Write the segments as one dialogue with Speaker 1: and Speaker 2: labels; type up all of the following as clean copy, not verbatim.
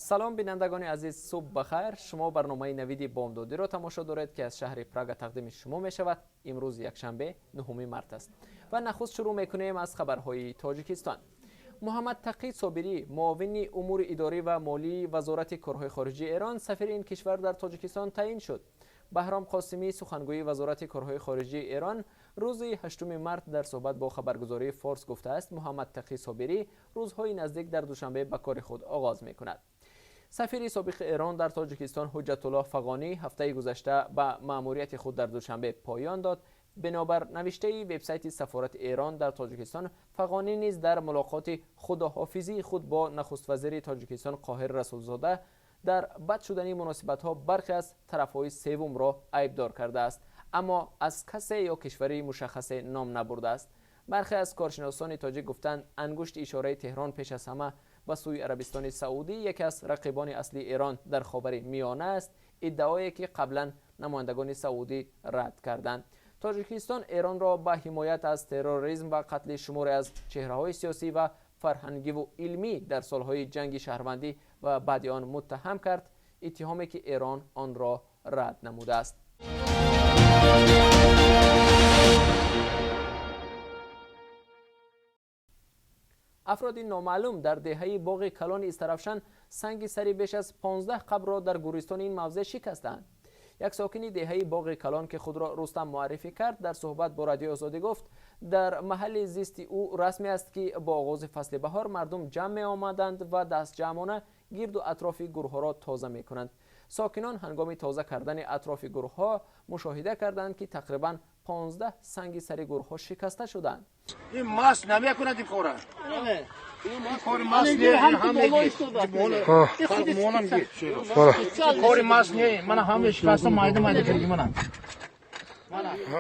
Speaker 1: Салом, бинандагони азиз, субҳ бахайр. Шумо барномаи «Навиди бомдодиро» тамошо доред, ки аз шаҳри Прага тақдими шумо мешавад. Имрӯз якшанбе, 9 март аст ва нахуст шурӯъ мекунем аз хабарҳои Тоҷикистон. Муҳаммад Тақӣ Собирӣ, муовини умури идорӣ ва молии Вазорати корҳои хориҷии Эрон, сафири ин кишвар дар Тоҷикистон таъин шуд. Баҳром Қосимӣ, сухангӯи Вазорати корҳои хориҷии Эрон, рӯзи 8 март дар суҳбат бо хабаргузории Форс гуфтааст, Муҳаммад Тақӣ Собирӣ рӯзҳои наздик дар Душанбе ба кори худ оғоз мекунад. Сафири собиқи Эрон дар Тоҷикистон, Ҳуҷҷатуллоҳ Фағонӣ, ҳафтаи гузашта ба маъмурияти худ дар Душанбе поён дод. Бинобар навиштаи вебсайти сафорати Эрон дар Тоҷикистон, Фағонӣ низ дар мулоқоти худоҳофизии худ бо нахуствазири Тоҷикистон Қоҳир Расулзода дар бад шудани муносибатҳо бархе аз тарафҳои севумро айбдор кардааст, аммо аз касе ё кишвари мушаххасе ном набурдааст. Бархе аз коршиносони тоҷик гуфтанд, ангушти ишораи Теҳрон пеш аз ҳама ба сӯи Арабистони Саудӣ, яке аз рақибони аслии Эрон дар Ховари Миёна аст, иддаое ки қаблан намояндагони саудӣ рад карданд. Тоҷикистон Эронро ба ҳимоят аз терроризм ва қатли шуморе аз чеҳраҳои сиёсӣ ва фарҳангиву илмӣ дар солҳои ҷанги шаҳрвандӣ ва баъди он муттаҳам кард, иттиҳоме ки Эрон онро рад намудааст. Афроди номаълум дар деҳаи Боғи Калони Истарафшан санги сари беш аз 15 қабрро дар гӯристони ин мавзеъ шикастанд. Як сокини деҳаи Боғи Калон, ки худро Рустам муаррифӣ кард, дар суҳбат бо Радиои Озодӣ гуфт, дар маҳалли зисти ӯ расме аст, ки бо оғози фасли баҳор мардум ҷамъ меомаданд ва дастҷамъона гирду атрофи гурҳоро тоза мекунанд. Сокинон ҳангоми тоза кардани атрофи гурҳо мушоҳида карданд, ки тақрибан 15 санги сари гурҳо шикаста шуданд.
Speaker 2: Ин маст намекунад ин кора. Кори маст не, ҳамаги. Кори маст не, мана ҳама шикаста, майда майда карди мана.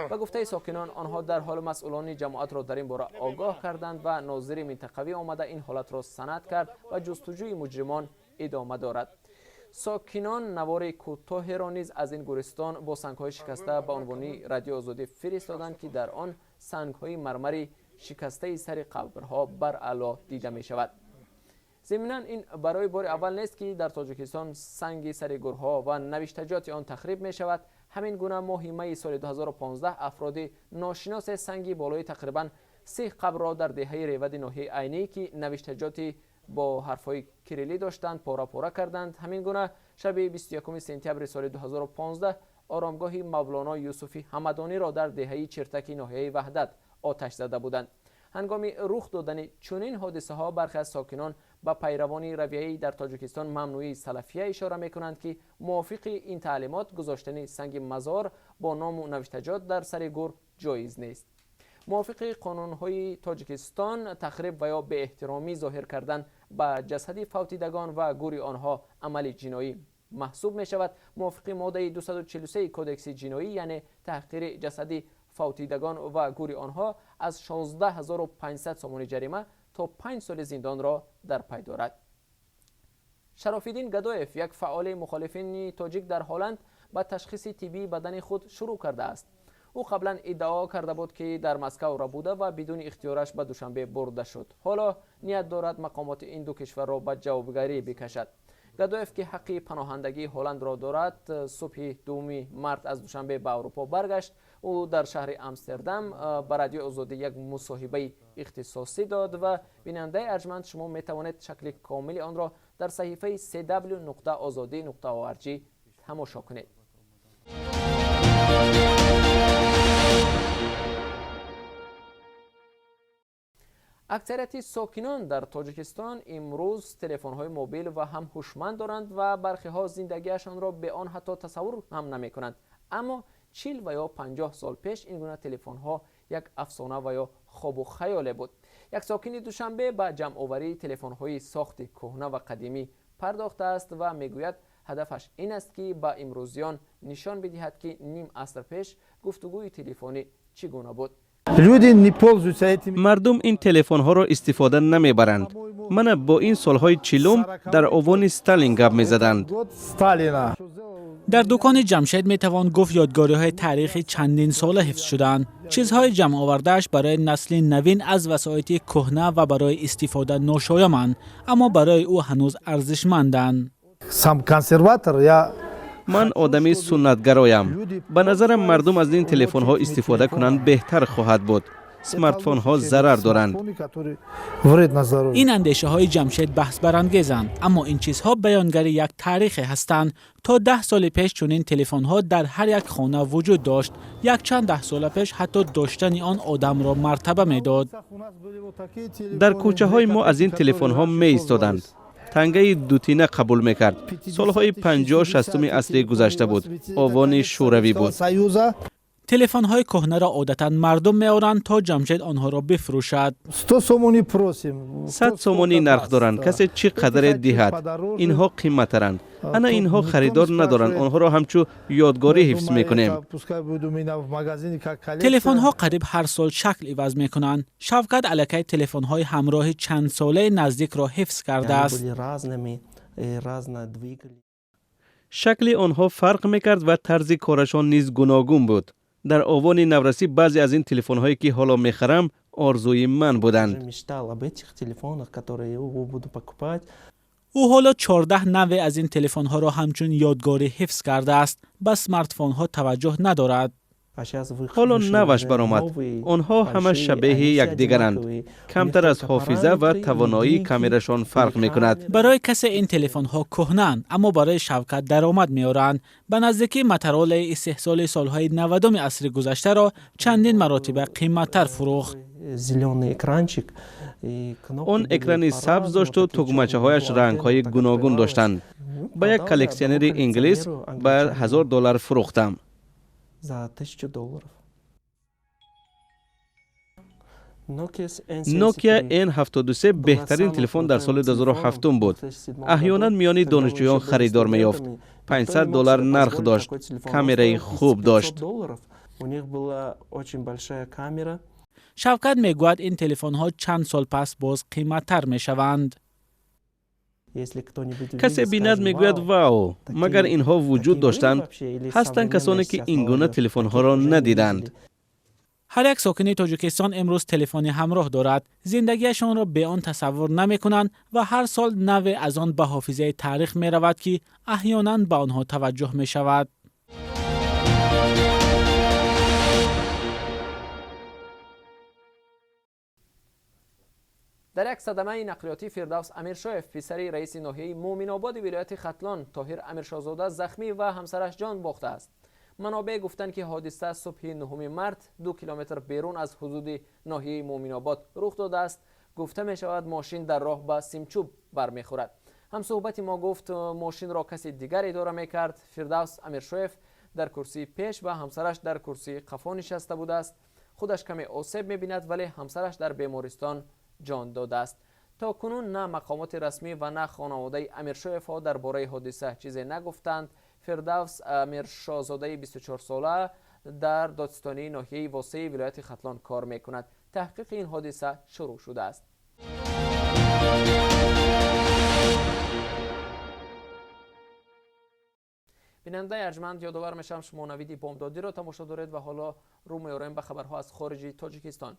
Speaker 1: Ба гуфтаи сокинон, онҳо дар ҳол масъулони ҷамоатро дар ин бора огоҳ карданд ва нозири минтақавӣ омада ин ҳолатро санад кард ва ҷустуҷӯи муҷримон идома дорад. Сокинон навори кӯтоҳеро низ аз ин гӯристон бо сангҳои шикаста ба унвони Радиои Озодӣ фиристоданд, ки дар он сангҳои мармари шикастаи сари қабрҳо баръало дида мешавад. Зимнан, ин барои бори аввал нест, ки дар Тоҷикистон санги сари гурҳо ва навиштаҷоти он тахриб мешавад. Ҳамин гуна моҳи майи соли 2015 афроди ношиносе санги болои тақрибан 30 қабрро дар деҳаи Ревади ноҳияи Айнӣ, ки навиштаҷоти бо ҳарфҳои кирилӣ доштанд, пора пора карданд. Ҳамин гуна шаби 21 сентябри соли 2015 оромгоҳи Мавлоно Юсуфи Ҳамадониро дар деҳаи Чиртаки ноҳияи Ваҳдат оташ зада буданд. Ҳангоми рух додани чунин ҳодисаҳо бархе аз сокинон ба пайравони равияи дар Тоҷикистон мамнӯи салафия ишора мекунанд, ки мувофиқи ин таълимот гузоштани санги мазор бо ному навиштаҷот дар сари гур ҷоиз нест. Мувофиқи қонунҳои Тоҷикистон, тахриб ва ё беэҳтиромӣ зоҳир кардан ба ҷасади фавтидагон ва гури онҳо амали ҷиноӣ маҳсуб мешавад. Мувофиқи моддаи 243 Кодекси ҷиноӣ, яъне таҳқири ҷасади фавтидагон ва гури онҳо, аз 16 500 сомонӣ ҷарима то 5 соли зиндонро дар пай дорад. Шарофиддин Гадоев, як фаъоли мухолифини тоҷик дар Ҳоланд, ба ташхиси тиббии бадани худ шурӯъ кардааст. Ӯ қаблан иддао карда буд, ки дар Москав рабуда ва бидуни ихтиёраш ба Душанбе бурда шуд. Ҳоло ният дорад мақомоти ин ду кишварро ба ҷавобгарӣ бикашад. Гадоев, ки ҳаққи паноҳандагии Ҳоландро дорад, субҳи 2 март аз Душанбе ба Аврупо баргашт. Ӯ дар шаҳри Амстердам ба Радиои Озодӣ як мусоҳибаи ихтисосӣ дод ва, бинандаи арҷманд, шумо метавонед шакли комили онро дар саҳифаи cw.ozodi.org тамошо кунед. Аксарияти сокинон дар Тоҷикистон имрӯз телефонҳои мобил ва ҳам ҳушманд доранд ва бархеҳо зиндагиашонро бе он ҳатто тасаввур ҳам намекунанд. Аммо 40 ва ё 50 сол пеш ин гуна телефонҳо як афсона ва ё хобу хаёле буд. Як сокини Душанбе ба ҷамъоварии телефонҳои сохти кӯҳна ва қадимӣ пардохтааст ва мегӯяд, ҳадафаш ин аст, ки ба имрӯзиён нишон бидиҳад, ки ним аср пеш гуфтугӯи телефонӣ чӣ гуна буд.
Speaker 3: Люди не пользуются этими.
Speaker 4: Мардум ин телефонҳоро истифода намебаранд. Мана, бо ин солҳои чилум дар овони Сталин гап мезаданд.
Speaker 3: Год Сталина.
Speaker 5: Дар дукони Ҷамшед, метавон гуфт, ёдгориҳои таърихи чандинсола ҳифз шудаанд. Чизҳои ҷамъовардааш барои насли навин аз васоити кӯҳна ва барои истифода ношояманд, аммо барои ӯ ҳанӯз арзишманданд.
Speaker 3: Сам консерватор, я
Speaker 4: Ман одами суннатгароям. Ба назарам, мардум аз ин телефонҳо истифода кунанд, беҳтар хоҳад буд. Смартфонҳо зарар доранд.
Speaker 3: Вред на здоровье.
Speaker 5: Ин андешаҳои Ҷамшед баҳсбарангезанд, аммо ин чизҳо баёнгари як таърихе ҳастанд. То 10 соли пеш чунин телефонҳо дар ҳар як хона вуҷуд дошт. Якчанд даҳсола пеш ҳатто доштани он одамро мартаба медод.
Speaker 4: Дар кӯчаҳои мо аз ин телефонҳо меистоданд. Тангаи дутина қабул мекард. Солҳои 50-60-уми асри гузашта буд, овони шӯравӣ буд.
Speaker 3: Союза.
Speaker 5: Телефонҳои кӯҳнаро одатан мардум меоранд, то Ҷамшед онҳоро бифурӯшад.
Speaker 3: 100 сомони просим.
Speaker 4: 100 сомонӣ нарх доранд. Касе чӣ қадаре диҳад. Инҳо қимматтаранд. Ана инҳо харидор надоранд. Онҳоро ҳамчун ёдгорӣ ҳифз мекунем.
Speaker 3: Пускай будет у меня в магазине как коллекция.
Speaker 5: Телефонҳо қариб ҳар сол шакл иваз мекунанд. Шавкат аллакай телефонҳои ҳамроҳи чандсолаи наздикро ҳифз
Speaker 6: Они
Speaker 5: кардааст.
Speaker 6: были разными, и разно двигали.
Speaker 4: Шакли онҳо фарқ мекард ва тарзи корашон низ гуногун буд. Дар овони наврасӣ баъзе аз ин телефонҳое, ки ҳоло мехарам, орзуи ман буданд.
Speaker 6: Уже мечтал об этих телефонах, которые я буду покупать.
Speaker 5: Ӯ ҳоло 14 навъе аз ин телефонҳоро ҳамчун ёдгорӣ ҳифз кардааст. Ба смартфонҳо таваҷҷӯҳ надорад.
Speaker 4: Ҳоло наваш баромад. Онҳо ҳама шабеҳи якдигаранд. Камтар аз ҳофиза ва тавоноии камерашон фарқ мекунад.
Speaker 5: Барои касе ин телефонҳо кӯҳнаанд, аммо барои Шавкат даромад меоранд. Ба наздикӣ Моторолаи истеҳсоли солҳои 90-уми асри гузаштаро чандин маротиба қиматтар фурӯхт.
Speaker 6: Зелёный экранчик.
Speaker 4: Он экрани сабз дошту тугмачаҳояш рангҳои гуногун доштанд. Ба як коллексионери инглис ба 1000 доллар фурӯхтам.
Speaker 6: За 1000 долларов.
Speaker 4: Nokia N73 беҳтарин телефон дар соли 2007 буд. Аҳёнан миёни донишҷӯён харидор меёфт. 500 доллар нарх дошт. Камераи хуб дошт.
Speaker 6: У них была очень большая камера.
Speaker 5: Шавкат мегӯяд, ин телефонҳо чанд сол пас боз қиматтар мешаванд.
Speaker 4: Касе бинад, мегӯяд: «Вау, магар инҳо вуҷуд доштанд?» Ҳастанд касоне, ки ин гуна телефонҳоро надиданд.
Speaker 5: Ҳар як сокини Тоҷикистон имрӯз телефони ҳамроҳ дорад. Зиндагиашонро бе он тасаввур намекунанд ва ҳар сол навъе аз он ба ҳофизаи таърих меравад, ки аҳёнан ба онҳо таваҷҷӯҳ мешавад.
Speaker 1: Дар як садамаи нақлиётӣ Фирдавс Амиршоев, писари раиси ноҳияи Муъминободи вилояти Хатлон Тоҳир Амиршоҳзода, захмӣ ва ҳамсараш ҷон бохтааст. Манобеъ гуфтанд, ки ҳодиса субҳи 9 март 2 километр берун аз ҳудуди ноҳияи Муъминобод рух додааст. Гуфта мешавад, мошин дар роҳ ба симчӯб бармехӯрад. Ҳамсӯҳбати мо гуфт, мошинро каси дигар идора мекард. Фирдавс Амиршоев дар курсии пеш ва ҳамсараш дар курсии қафо нишаста будааст. Худаш каме осеб мебинад, вале ҳамсараш дар бемористон ҷон додааст. То кунун на мақомоти расмӣ ва на хонаводаи Амиршоевҳо дар бораи ҳодиса чизе нагуфтанд. Фирдавс Амиршоҳзодаи 24сола дар додситонии ноҳияи Восеи вилояти Хатлон кор мекунад. Таҳқиқи ин ҳодиса шурӯъ шудааст. Бинандаи арҷманд, ёдовар мешавам, шумо Навиди бомдодиро тамошо доред ва ҳоло рӯ меорем ба хабарҳо аз хориҷи Тоҷикистон.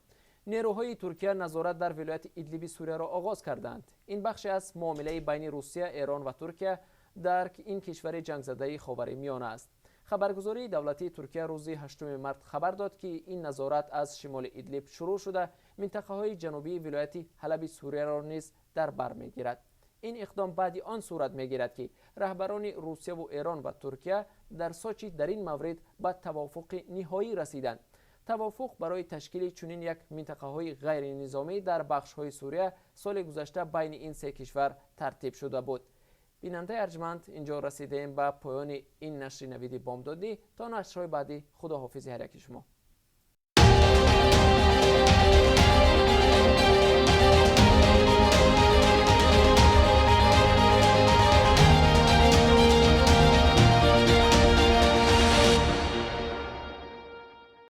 Speaker 1: Нерӯҳои Туркия назорат дар вилояти Идлиби Сурияро оғоз карданд. Ин бахше аз муомилаи байни Русия, Эрон ва Туркия дар ин кишвари ҷангзадаи Ховари Миёна аст. Хабаргузории давлатии Туркия рӯзи 8 март хабар дод, ки ин назорат аз шимоли Идлиб шурӯъ шуда, минтақаҳои ҷанубии вилояти Ҳалаби Сурияро низ дар бар мегирад. Ин иқдом баъди он сурат мегирад, ки раҳбарони Русияву Эрон ва Туркия дар Сочи дар ин маврид ба тавофуқи ниҳоӣ расиданд. Тавофуқ барои ташкили чунин як минтақаҳои ғайринизомӣ дар бахшҳои Сурия соли гузашта байни ин се кишвар тартиб шуда буд. Бинандаи арҷманд, инҷо расидаем ба поёни ин нашри Навиди бомдодӣ. То нашрҳои баъдӣ, худоҳофизи ҳар яки шумо.